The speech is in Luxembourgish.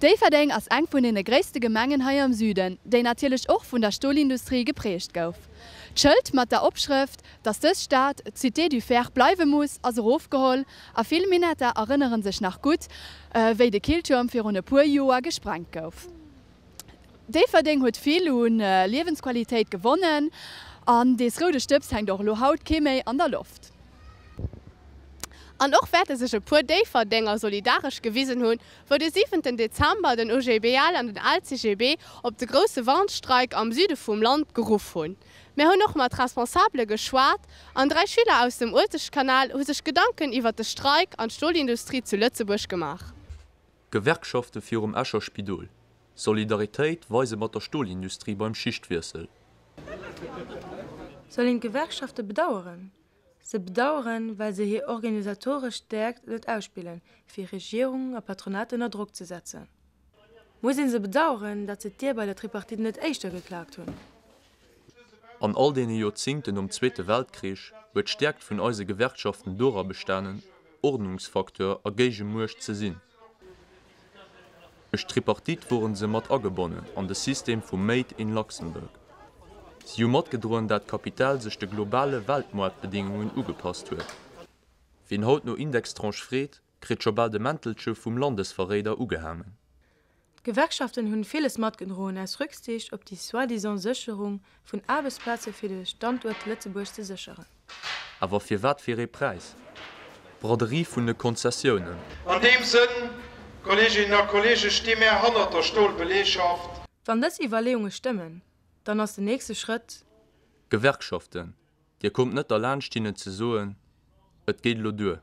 Déifferdeng ass eng vun deene gréisste Gemengen hei am Süden, déi natierlech och vun der Stolindustrie geprägt gouf. D'Schëld mat der Opschrëft, datt dës Stad d'Cité du Fer bleiwe muss, ass erofgeholl a vill Minetter erënnere sech nach gutt, wéi de Killtuerm virun e puer Joer gesprengt gouf. Déifferdeng huet vill u Liewensqualitéit gewonnen an dees roude Stëbs hänkt och elo haut kee méi an der Loft. An och wäerte sech e puer Déifferdenger solidaresch gewisen hunn, wou de siwenten Dezember den OGBL an den LCGB op de grousse Warnstreik am Süde vum Land geruff hunn. Mär hunn och mat Responsabele geschwat an 3 Schüler aus dem Uelzechtkanal hu sech Gedanken iwwert de Streik an d'Stolindustrie zu Lëtzebuerg gemaach. Gewerkschafte virum Escher Spidol, Solidaritéit weise mat der Stolindustrie beim Schichtwiessel. Soll een d'Gewerkschafte bedaueren? Se bedaueren, well se hir organisatoresch Stäerkt net ausspillen, fir Regierung a Patronat ënner Drock ze setzen. Muss een se bedaueren, datt se d'Dier bei der Tripartite net éischter geklaakt hunn? An all deene Joerzingten nom Zweete Weltkrich huet d'Stäerkt vun eise Gewerkschaften dora bestanen, Ordnungsfacteur a Géigemuecht ze sinn. Duerch d'Tripartite woren se mat agebonnen an de System vum Made in Luxembourg. Si hu matgedroen dat d'Kapital sech de globale Weltmoartbedingungen ugepasst huet. Wien haut no Indextranche freet, kritt scho bal de Mäntelche vum Landesverréider ugehaangen. D'Gewerkschaften hunn villes matgedroen aus Rücksicht op déi soi-disant Sécherung vun Aarbechtsplaze fir de Standuert Lëtzebuerg ze sécheren. Awer fir wat fir ee Präis? D'Braderie vun de Konzessiounen. An deem Sënn, Kolleeginnen a Kolleegen, sti mär hannert der Stolbeleegschaft. Wann dës Iwwerleeunge stëmmen, dann ass den nächste Schrëtt. Gewerkschaften, Dir kommt net derlaanscht hinnen ze soen, Et geet elo duer.